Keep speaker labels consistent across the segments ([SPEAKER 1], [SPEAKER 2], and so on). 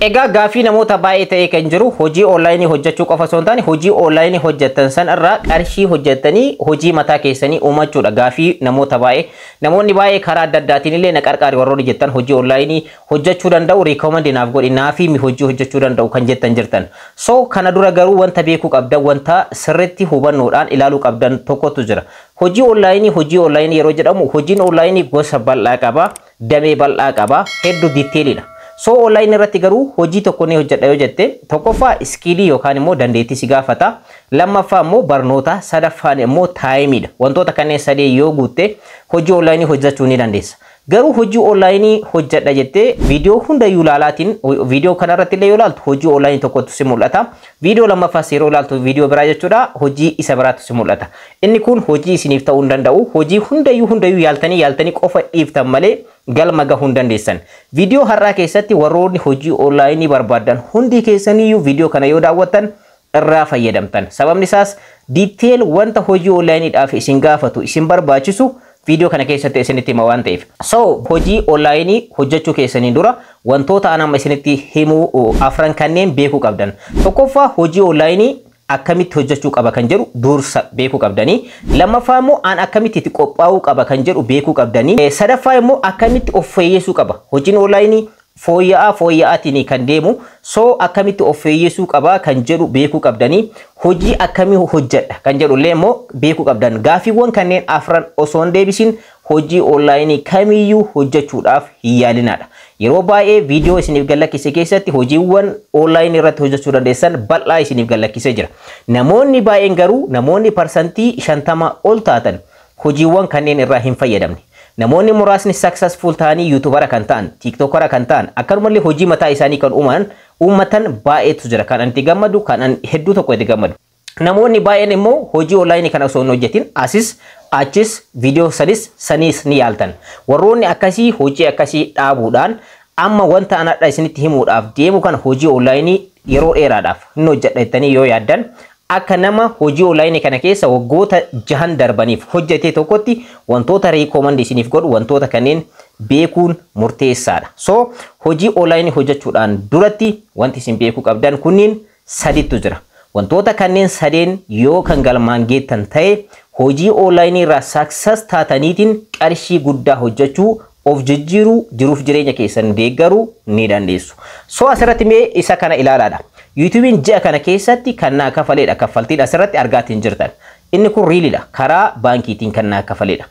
[SPEAKER 1] Egaa gaafii namoota baay'ee ta'ee kan jiru, hojii onlaayinii hojjechuu qofa osoo hin taane, hojii onlaayinii hojjettan san irraa qarshii hojjettanii hojii mataa keessanii uumachuudha gaafii namoota baay'ee. Namoonni baay'ee karaa adda addaatiin illee na qarqaari warroonni jettan, hojii onlaayinii hojjechuu danda'u recommend naaf godhi, naafii mi hojii hojjechuu danda'u kan jettan jirtan. So kana dura garuu wanta beekuu qabdan, wanta sirriitti hubannoodhaan ilaaluu qabdan tokkotu jira. Hojii onlaayinii yeroo jedhamu, hojiin onlaayinii gosa bal'aa qaba, damee bal'aa qaba, hedduu detailidha. So online irratti garuu hojii tokko ni hojjedha yoo jette, tokkoffaa skillii yookaan immoo dandeettii si gaafata. Lammaffaa immoo barnoota, sadaffaan immoo timeiidha. Wantoota kanneen sadee yoo guutte, hojii onlaayinii hojjechuu ni dandeessa. Garuu hojii onlaayinii hojjedha jettee viidiyoo hundayyuu ilaalaatiin, viidiyoo kanarratti illee yoo ilaaltu, hojii onlaayinii tokkotu si mul'ata. Viidiyoo lammaffaas yeroo ilaaltu, viidiyoo biraa jechuudha, hojii isa biraatu si mul'ata. Inni kun hojii isiniif ta'uu hin danda'u. Hojii hundayyuu yaaltanii yaaltanii qofa dhiiftan malee galma gahuu hin dandeessan. Viidiyoo har'aa keessatti warroonni hojii onlaayinii barbaadan hundi keessaniyyuu viidiyoo kana yoo daawwattan irraa fayyadamtan. Sababni isaas detail wanta hojii onlaayiniidhaaf isin gaafatu, isin barbaachisu viidiyoo kana keessatti isinitti hima waan ta'eef. So hojii onlaayinii hojjechuu keessaniin dura wantoota an amma isinitti himuu afran kanneen beekuu qabdan. Tokkoffaa, hojii onlaayinii akkamitti hojjechuu qaba kan jedhu dursa beekuu qabdanii. Lammaffaa immoo an akkamitti itti qophaa'uu qaba kan jedhu beekuu qabdanii. Sadaffaa immoo akkamitti of fooyyessuu qaba. Hojiin onlaayinii fooyya'aa fooyya'aatiin kan deemu, so akkamitti of fooyyessuu qaba kan jedhu beekuu qabdanii. Hojii akkamii hojjedha kan jedhu illee immoo beekuu qabdan. Gaafiiwwan kanneen afran osoo hin deebisin hojii onlaayinii kamiyyuu hojjechuudhaaf hin yaalinaadha. Yeroo baay'ee viidiyoo isiniif gallakkise keessatti hojiiwwan onlaayinii irratti hojjechuu dandeessan bal'aa isiniif gallakkisee jira. Namoonni baay'een garuu, namoonni 50% ol taatan, hojiiwwan kanneen irraa hin fayyadamne. Namoonni muraasni successful ta'anii YouTubera kan ta'an, TikTokera kan ta'an, akkanumallee hojii mataa isaanii kan uuman uummatan baay'eetu jira. Kan ani itti gammadu, kan ani hedduu tokko itti gammadu. Namoonni baay'een immoo hojii onlaayinii kana osoo hin hojjetin asis achis viidiyoo sadis saniis ni yaaltan. Warroonni akkasii hojii akkasii dhaabuudhaan amma wanta an hadha isinitti himuudhaaf deemu kana, hojii onlaayinii yeroo dheeraadhaaf hin hojjedha jettanii yoo yaaddan, akka nama hojii onlaayinii kana keessa waggoota 6n darbaniif hojjete tokkotti wantoota recommend isiniif godhu wantoota kanneen beekuun murteessaadha. So hojii onlaayinii hojjechuudhaan duratti wanti isin beekuu qabdan kunniin sadittu jira. Wantoota kanneen sadeen yoo kan galmaan geettan ta'e, hojii onlaayinii irraa success taataniitiin qarshii guddaa hojjechuu, of jijjiiruu, jiruuf jireenya keessan deeggaruu ni dandeessu. So asirratti mee isa kana ilaalaadha. YouTubeiin ji'a kana keessatti kan naa kafaleedha. Kaffaltiin asirratti argaatiin jirtan. Inni kun realidha. Karaa baankiitiin kan naa kafaleedha.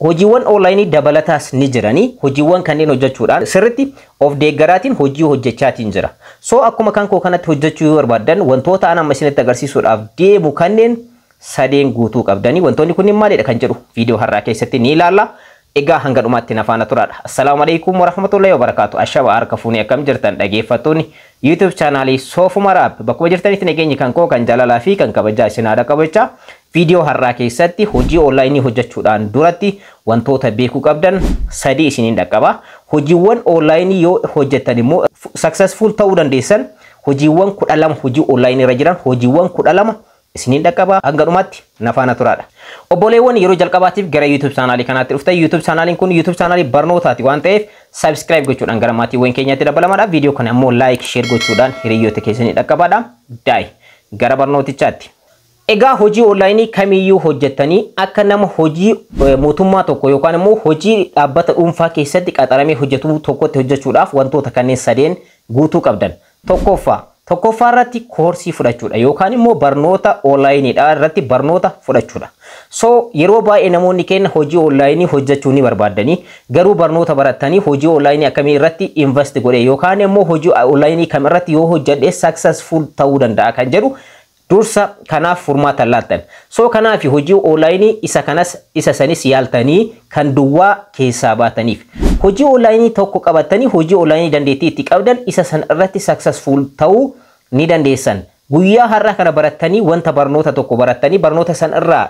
[SPEAKER 1] Hojiiwwan onlaayinii dabalataas ni jiranii. Hojiiwwan kanneen hojjechuudhaan sirritti of deeggaraatiin hojii hojjechaatiin jira. So akkuma kan koo kanatti hojjechuu yoo barbaaddan, wantoota an amma isinitti agarsiisuudhaaf deemu kanneen sadeen guutuu qabdanii. Wantoonni kunniin maalidha kan jedhu viidiyoo har'aa keessatti ni ilaalla. Egaa hanga dhumaatti na faana turaadha. Assalaamu alaikum warahmatullahi wabarakaatu. Ashaba, harka fuunee, akkam jirtan dhageeffattoonni YouTube channelii Soofuma Raab? Bakkuma jirtanitti nageenyi kan koo kan jaalalaa fi kan kabajaa isin haadha qabachaa, viidiyoo har'aa keessatti hojii onlaayinii hojjechuudhaan duratti wantoota beekuu qabdan sadii isiniin dhaqqaba. Hojiiwwan onlaayinii yoo hojjettan immoo successful ta'uu dandeessan, hojiiwwan 12, hojii onlaayinii irra jiran hojiiwwan 12 isiniin dhaqqaba, hanga dhumaatti na faana turaadha. Obboleewwan yeroo jalqabaatiif gara YouTube channelii kanaatti dhuftan, YouTube channeliin kun YouTube channelii barnootaati waan ta'eef, subscribe gochuudhaan gara maatiiwwan keenyaatti dabalamaadha. Viidiyoo kana immoo like, share gochuudhaan hiriyoota keessanii dhaqqabaadha. Daa'e gara barnootichaatti. Egaa hojii onlaayinii kamiyyuu hojjettanii akka nama hojii mootummaa tokko yookaan immoo hojii dhaabbata dhuunfaa keessatti qaxaramee hojjetu tokkotti hojjechuudhaaf wantoota kanneen sadeen guutuu qabdan. Tokkoffaa irratti koorsii fudhachuudha yookaan immoo barnoota onlaayiniidha irratti barnoota fudhachuudha. So yeroo baay'ee namoonni keenya hojii onlaayinii hojjechuu ni barbaaddanii, garuu barnoota baratanii hojii onlaayinii akkamii irratti invest godhe yookaan immoo hojii onlaayinii kam irratti yoo hojjedhe successful ta'uu danda'a kan jedhu dursa kanaaf furmaata laattan. So kanaaf hojii onlaayinii isa kanas isa sanis yaaltanii kan duwwaa keessaa baataniif. Hojii onlaayinii tokko qabatanii, hojii onlaayinii dandeettii itti qabdan isa san irratti successful ta'uu ni dandeessan. Guyyaa har'a kana barattanii, wanta barnoota tokko barattanii, barnoota san irraa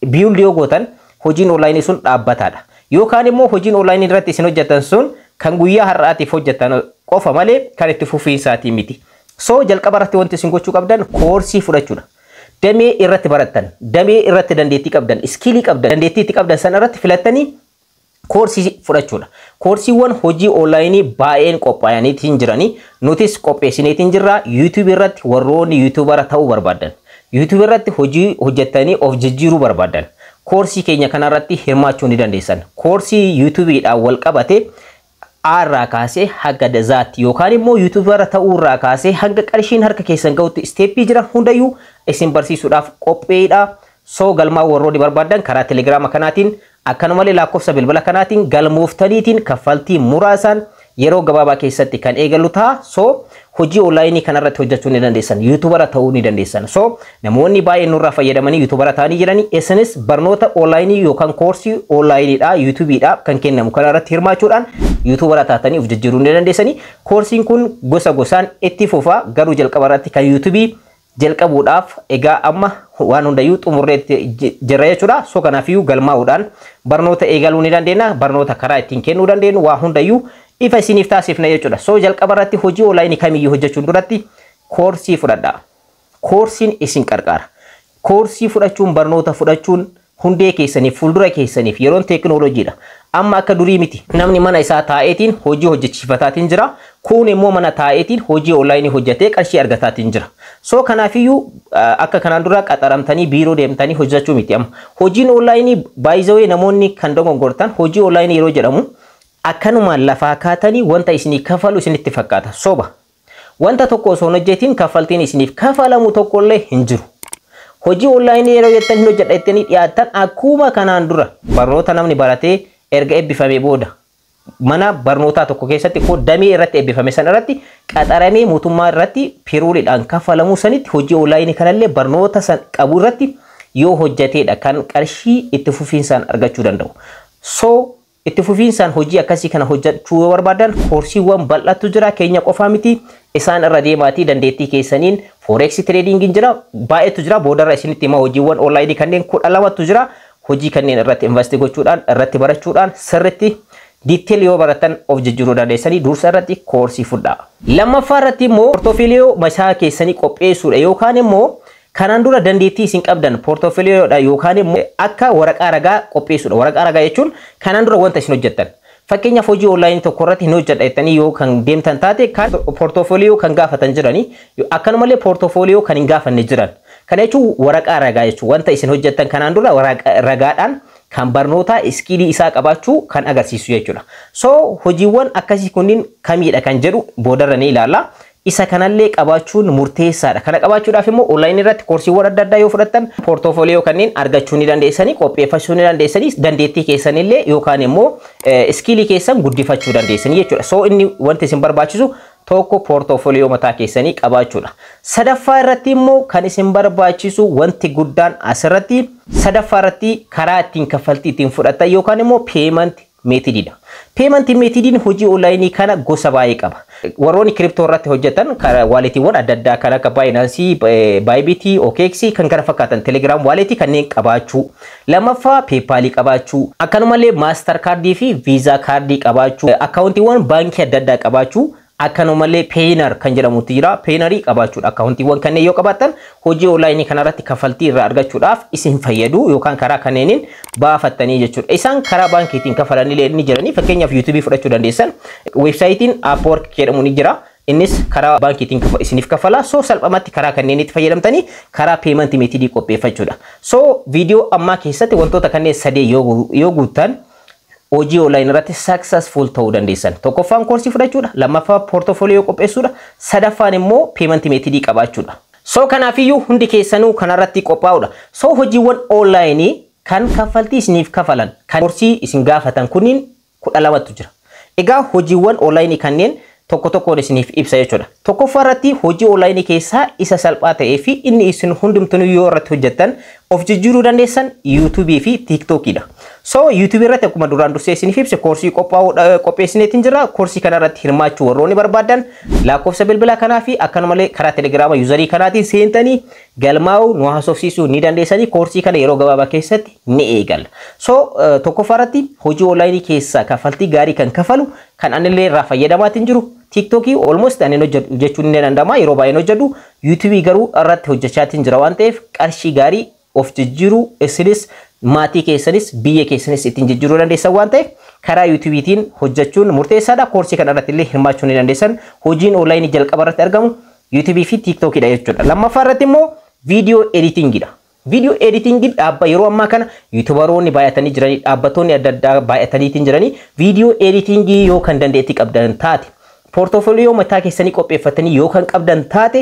[SPEAKER 1] build yoo gootan, hojiin onlaayinii sun dhaabbataadha. Yookaan immoo hojiin onlaayinii irratti isin hojjetan sun kan guyyaa har'aatiif hojjetan qofa malee kan itti fufiinsaatii miti. So jalqaba irratti wanti isin gochuu qabdan koorsii fudhachuudha. Damee irratti barattan, damee irratti dandeettii qabdan, skillii qabdan, dandeettii itti qabdan sana irratti filattanii koorsii fudhachuudha. Koorsiiwwan hojii onlaayinii baay'een qophaa'aniitiin jiranii, nutis qopheessineetiin jirra. YouTube irratti warroonni YouTubera ta'uu barbaadan, YouTube irratti hojii hojjettanii of jijjiiruu barbaadan, koorsii keenya kanarratti hirmaachuu ni dandeessan. Koorsii YouTubeedhaan wal qabate A irraa kaasee hanga Z tti yookaan immoo YouTubera ta'uu irraa kaasee hanga qarshiin harka keessan gahutti step jiran hundayyuu isin barsiisuudhaaf qopheedha. So galmaa warroonni barbaadan karaa Telegiraama kanaatiin, akkanumallee lakkoofsa bilbila kanaatiin galmooftaniitiin kaffaltii muraasaan yeroo gabaabaa keessatti kan eegalu ta'a. So hojii onlaayinii kanarratti hojjechuu ni dandeessan. YouTubera ta'uu ni dandeessan. So namoonni baay'een nurraa fayyadamanii YouTubera ta'anii jiranii, isinis barnoota onlaayinii yookaan koorsii onlaayiniidha YouTubeidha kan kennamu kanarratti hirmaachuudhaan YouTubera taatanii of jijjiiruu ni dandeessanii. Koorsiin kun gosa gosaan itti fufa, garuu jalqaba irratti kan YouTubeii jalqabuudhaaf egaa amma waan hundayyuu xumurree jirra jechuudha. So kanaafiyyuu galmaa'uudhaan barnoota eegaluu ni dandeenya. Barnoota karaa ittiin kennuu dandeenyu waa hundayyuu ifa isiniif taasifna jechuudha. So jalqaba irratti hojii onlaayinii kamiyyuu hojjechuun duratti koorsii fudhadhaa. Koorsiin isin qarqaara. Koorsii fudhachuun, barnoota fudhachuun hundee keessaniif, fuuldura keessaniif. Yeroon teekinooloojiidha. Amma akka durii miti. Namni mana isaa taa'eetiin hojii hojjechiifataatiin jira. Kun immoo mana taa'eetiin hojii onlaayinii hojjetee qarshii argataatiin jira. So kanaafiyyuu akka kanaan dura qaxaramtanii biiroo deemtanii hojjechuu miti amma. Hojiin onlaayinii baay'ee namoonni kan dogongortan, hojii onlaayinii yeroo jedhamu akkanumaan lafaa kaatanii wanta isinii kafalu isinitti fakkaata. Soba. Wanta tokko osoo hin hojjetiin kaffaltiin isiniif kafalamu tokkollee hin jiru. Hojii onlaayinii yeroo jettan, hin hojjedha jettanii dhiyaattan, akkuma kanaan dura barnoota namni baratee erga eebbifamee booda mana barnootaa tokko keessatti damee irratti eebbifame sana irratti qaxaramee mootummaa irratti payroll iidhaan kaffalamuu sanitti, hojii onlaayinii kanallee barnoota san qabu irratti yoo hojjeteedha kan qarshii itti fufiinsaan argachuu danda'u. So itti fufiinsaan hojii akkasii kana hojjechuu yoo barbaadan koorsiiwwan bal'atu jira, keenya qofaa miti. Isaan irra deemaatii dandeettii keessaniin forex trading jira, baay'eetu jira. Boodarra isinitti hima, hojiiwwan onlaayinii kanneen 12tu jira. Hojii kanneen irratti invest gochuudhaan, irratti barachuudhaan, sirritti detail yoo baratan of jijjiiruu dandeessanii. Dursa irratti koorsii fudhaa. Lammaffaa irratti immoo portfolio mataa keessanii qopheessuudha yookaan immoo kanaan dura dandeettii isin qabdan portfolio dha yookaan immoo akka waraqaa ragaa qopheessuudha. Waraqaa ragaa jechuun kanaan dura wanta isin hojjettan. Fakkeenyaaf, hojii onlaayinii tokko irratti hin hojjedha jettanii yoo kan deemtan taate, kan portfolio kan gaafatan jiranii, akkanumallee portfolio kan hin gaafanne jiran. Kana jechuun waraqaa ragaa jechuun wanta isin hojjettan kanaan dura ragaadhaan kan barnoota skill isaa qabaachuu kan agarsiisu jechuudha. So hojiiwwan akkasii kunniin kamiidha kan jedhu boodarra ni ilaalla. Isa kanallee qabaachuun murteessaadha. Kana qabaachuudhaaf immoo onlaayinii irratti koorsiiwwan adda addaa yoo fudhattan portfolio kanneen argachuu ni dandeessanii, qopheeffachuu ni dandeessanii, dandeettii keessanillee yookaan immoo skill keessan guddifachuu dandeessanii jechuudha. So inni wanti isin barbaachisu tokko portfolio mataa keessanii qabaachuudha. Sadaffaa irratti immoo kan isin barbaachisu wanti guddaan asirratti sadaffaa irratti karaa ittiin kaffaltii ittiin fudhatan yookaan immoo payment method iidha. Payment method iin hojii onlaayinii kana gosa baay'ee qaba. Warroonni crypto irratti hojjetan wallet iiwwan adda addaa kan akka Binance, Bybit, OKX kan kana fakkaatan, Telegram wallet kanneen qabaachuu. Lammaffaa PayPal qabaachuu. Akkanumallee Mastercard fi Visa card qabaachuu. Akkaawuntiiwwan baankii adda addaa qabaachuu. Akkanumallee Payoneer kan jedhamutu jira. Payoneerii qabaachuudha. Akkaawuntiiwwan kanneen yoo qabaattan hojii onlaayinii kanarratti kaffaltii irraa argachuudhaaf isin fayyadu yookaan karaa kanneeniin baafattanii jechuudha. Isaan karaa baankiitiin kafalanillee ni jiranii. Fakkeenyaaf, YouTubeii fudhachuu dandeessan. Website iin Upwork jedhamu ni jira. Innis karaa baankiitiin isiniif kafala. So salphumatti karaa kanneenitti fayyadamtanii karaa payment method qopheeffachuudha. So viidiyoo ammaa keessatti wantoota kanneen sadee yoo guuttan hojii onlaayinii irratti successful ta'uu dandeessan. Tokkoffaan koorsii fudhachuudha, lammaffaa portfolio qopheessuudha, sadaffaan immoo payment method qabaachuudha. So kanaafiyyuu hundi keessanuu kanarratti qophaa'uudha. So hojiiwwan onlaayinii kan kaffaltii isiniif kafalan, kan koorsii isin gaafatan kunniin 12tu jira. Egaa hojiiwwan onlaayinii kanneen tokko tokkoon isiniif ibsa jechuudha. Tokkoffaa irratti hojii onlaayinii keessaa isa salphaa ta'ee fi inni isin hundumtuu yoo irratti hojjettan of jijjiiruu dandeessan YouTubeii fi TikTokiidha. So YouTubeii irratti akkuma duraan dursee isiniif ibse koorsii qopheessineetiin jira. Koorsii kana irratti hirmaachuu warroonni barbaadan lakkoofsa bilbilaa kanaa fi akkanumallee karaa Telegiraama user kanaatiin seentanii galmaa'uu, nu haasofsiisuu ni dandeessanii. Koorsii kana yeroo gabaabaa keessatti ni eegalla. So tokkoffaa irratti hojii onlaayinii keessaa kaffaltii gaarii kan kafalu, kan anillee irraa fayyadamaatiin jiru, TikTokii almost ani hojjedhu jechuun ni danda'ama, yeroo baay'een hojjedhu. YouTubeii garuu irratti hojjechaatiin jira waan ta'eef qarshii gaarii of jijjiiruu isinis Maatii keessanis biyya keessanis ittiin jijjiiruu dandeessan waan ta'eef karaa YouTubeiitiin hojjechuun murteessaadha. Koorsii kana irratti illee hirmaachuu ni dandeessan. Hojiin onlineii jalqaba irratti argamu YouTubeii fi TikTokiidha jechuudha. Lammaffaa irratti immoo video editingiidha. Video editingii dhaabba yeroo ammaa kana YouTuberoonni baay'atanii jiranii, dhaabbattoonni adda addaa baay'ataniitiin jiranii, video editingii yoo kan dandeettii qabdan taate, portfolio mataa keessanii qopheeffatanii yoo kan qabdan taate,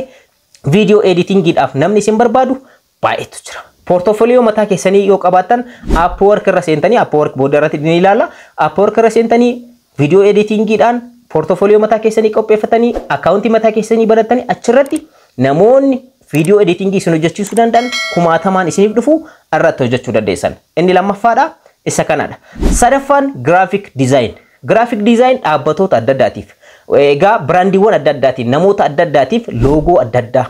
[SPEAKER 1] video editingiidhaaf namni isin barbaadu baay'eetu jira. Portfolio mataa keessanii yoo qabaattan, Upwork irra seentanii, Upwork booda irratti ni ilaalla. Upwork irra seentanii video editingiidhaan portfolio mataa keessanii qopheeffatanii, accountii mataa keessanii banattanii, achirratti namoonni video editingii isin hojjechiisuu danda'an kumaatamaan isiniif dhufu, irratti hojjechuu dandeessan. Inni lammaffaadha isa kanadha. Sadaffaan graphic design. Graphic design dhaabbatoota adda addaatiif, egaa brandiiwwan adda addaatiin, namoota adda addaatiif logo adda addaa,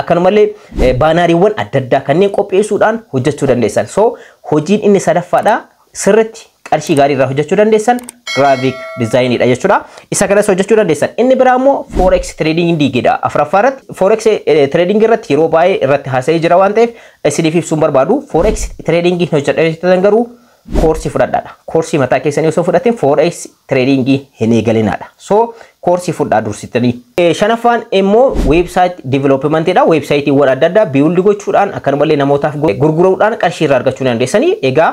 [SPEAKER 1] akkanumallee banneriiwwan adda addaa kanneen qopheessuudhaan hojjechuu dandeessan. So hojiin inni sadaffaadha sirritti qarshii gaarii irraa hojjechuu dandeessan graphic designidha jechuudha. Isa kanas hojjechuu dandeessan. Inni biraa immoo forex tradingidha. Afuraffaa irratti forex trading irratti yeroo baay'ee irratti haasa'ee jira waan ta'eef isiniif ibsuun barbaadu. Forex trading hojjedhan garuu koorsii fudhadhaadha. Koorsii mataa keessanii osoo fudhatin forex trading hin eegalinaadha. So koorsii fudhaa dursitanii. Shanaffaan immoo website developmentidha. Websiteiiwwan adda addaa build gochuudhaan, akkanumallee namootaaf gurguruudhaan qarshii irraa argachuu dandeessanii. Egaa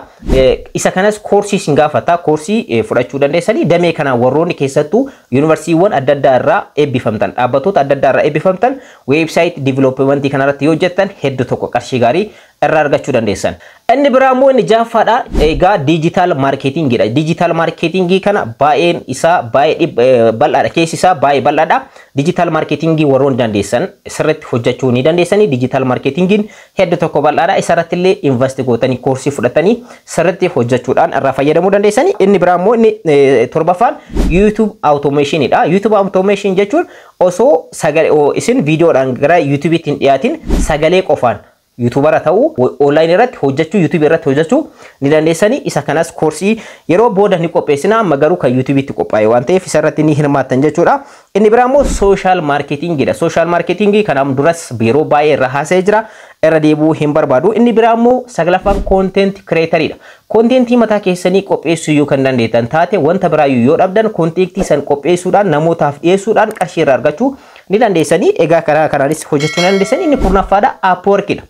[SPEAKER 1] isa kanas koorsii isin gaafata. Koorsii fudhachuu dandeessanii. Damee kanaan warroonni keessattuu yuunivarsiiwwan adda addaa irraa eebbifamtan, dhaabbattoota adda addaa irraa eebbifamtan, website developmentii kanarratti yoo hojjettan hedduu tokko qarshii gaarii irraa argachuu dandeessan. Inni biraa immoo inni ja'affaadha. Egaa digital marketingiidha. Digital marketingii kana baay'een isaa baay'ee bal'aadha. Keessi isaa baay'ee bal'aadha. Digital marketingii warroonni dandeessan sirriitti hojjechuu ni dandeessanii. Digital marketingiin hedduu tokko bal'aadha. Isarratti illee invest gootanii koorsii fudhatanii sirriitti hojjechuudhaan irraa fayyadamuu dandeessanii. Inni biraa immoo inni torbaffaan YouTube automationidha. YouTube automation jechuun osoo sagalee isin viidiyoodhaan gara YouTubeetti hin dhiyaatin sagalee qofaan YouTubera ta'uu, online irratti hojjechuu, YouTube irratti hojjechuu ni dandeessanii. Isa kanas koorsii yeroo booda ni qopheessina. Amma garuu kan YouTubetti qophaa'e waan ta'eef isa irratti ni hirmaattan jechuudha. Inni biraa immoo social marketingidha. Social marketingii kanaan duras yeroo baay'ee irra haasa'ee jira. Irra deebi'uu hin barbaadu. Inni biraa immoo saglaffaan content creatoridha. Contentii mataa keessanii qopheessuu yoo kan dandeettan taate, wanta biraa yoo dhabdan contentii san qopheessuudhaan namootaaf dhiyeessuudhaan qarshii irraa argachuu ni dandeessanii. Egaa karaa kanaanis hojjechuu ni dandeessanii. Inni kurnaffaadha Upworkidha.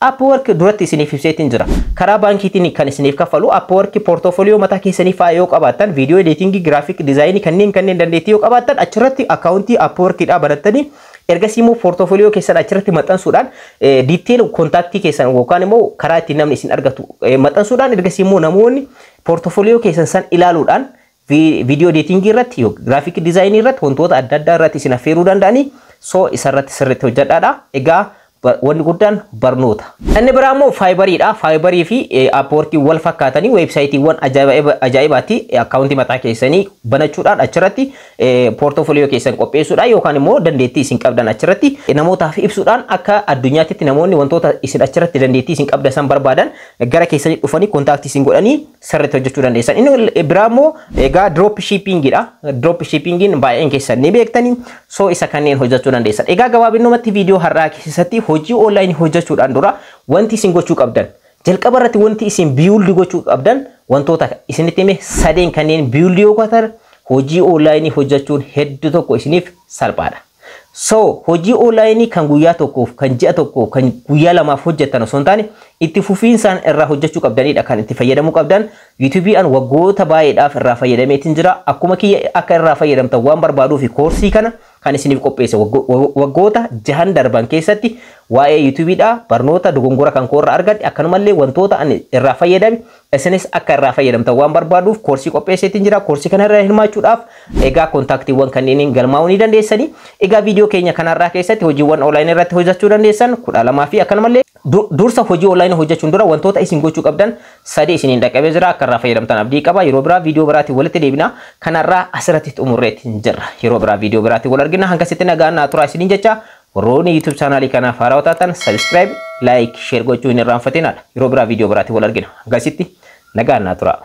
[SPEAKER 1] Upwork duratti isiniif ibseetiin jira. Karaa baankiitiin kan isiniif kaffalu Upwork, portfolio mataa keessanii fa'aa yoo qabaattan, video editingii, graphic designii kanneen dandeettii yoo qabaattan, achirratti accountii Upworkidhaa banattanii, ergasii immoo portfolio keessan achirratti maxxansuudhaan, detail contactii keessan yookaan immoo karaa ittiin namni isin argatu maxxansuudhaan, ergasii immoo namoonni portfolio keessan san ilaaluudhaan video editingii irratti, graphic designii irratti, wantoota adda addaa irratti isin affeeruu danda'anii. So isarratti sirriitti hojjedhaadha. Egaa wanni guddaan barnoota. Inni biraa immoo Fiverriidha. Fiverrii fi Upworkii wal fakkaatanii websiteiiwwan ajaa'ibaatti accountii mataa keessanii banachuudhaan achirratti portfolio keessan qopheessuudhaan yookaan immoo dandeettii isin qabdan achirratti namootaaf ibsuudhaan, akka addunyaatti namoonni wantoota isin achirratti dandeettii isin qabdan san barbaadan gara keessanii dhufanii contactii isin godhanii sirriitti hojjechuu dandeessan. Inni biraa immoo egaa drop shippingidha. Drop shippingiin baay'een keessan ni beektanii, so isa kanneen hojjechuu dandeessan. Egaa gabaabinumatti viidiyoo har'aa keessatti hojii onlineii hojjechuudhaan dura wanti isin gochuu qabdan, jalqaba irratti wanti isin build gochuu qabdan, wantoota isinitti hime sadeen kanneen build yoo gootan hojii onlineii hojjechuun hedduu tokko isiniif salphaadha. So hojii onlineii kan guyyaa tokkoof, kan ji'a tokkoof, kan guyyaa lamaaf hojjettan osoo hin taane itti fufiinsaan irraa hojjechuu qabdanidha kan itti fayyadamuu qabdan. YouTube'n waggoota baay'eedhaaf irraa fayyadameetiin jira. Akkuma kiyya akka irraa fayyadamtan waan barbaaduu fi koorsii kana kan isiniif qopheesse. Waggoota jahan darban keessatti waa'ee YouTubeidha barnoota dogongora kan koorra argadhe, akkanumallee wantoota ani irraa fayyadame isinis akka irraa fayyadamtan waan barbaaduuf koorsii qopheesseetiin jira. Koorsii kana irraa hirmaachuudhaaf egaa contactiiwwan kanneeniin galmaa'uu ni dandeessanii. Egaa viidiyoo keenya kanarraa keessatti hojiiwwan onlineii irratti hojjechuu dandeessan 12 fi akkanumallee dursa hojii onlineii hojjechuun dura wantoota isin gochuu qabdan sadii isiniin dhaqqabee jira. Akka irraa fayyadamtan abdii qaba. Yeroo biraa viidiyoo biraatiin walitti deebina. Kanarraa asirratti xumurreetti jirra. Yeroo biraa viidiyoo biraatiin wal argina. Hangasitti nagaan naa turaa isiniin jecha, warroonni YouTube channelii kanaaf haarawaa taatan subscribe, like, share gochuu hin irraanfatinaadha. Yeroo biraa viidiyoo biraatiin wal argina. Hangasitti nagaan naa turaa.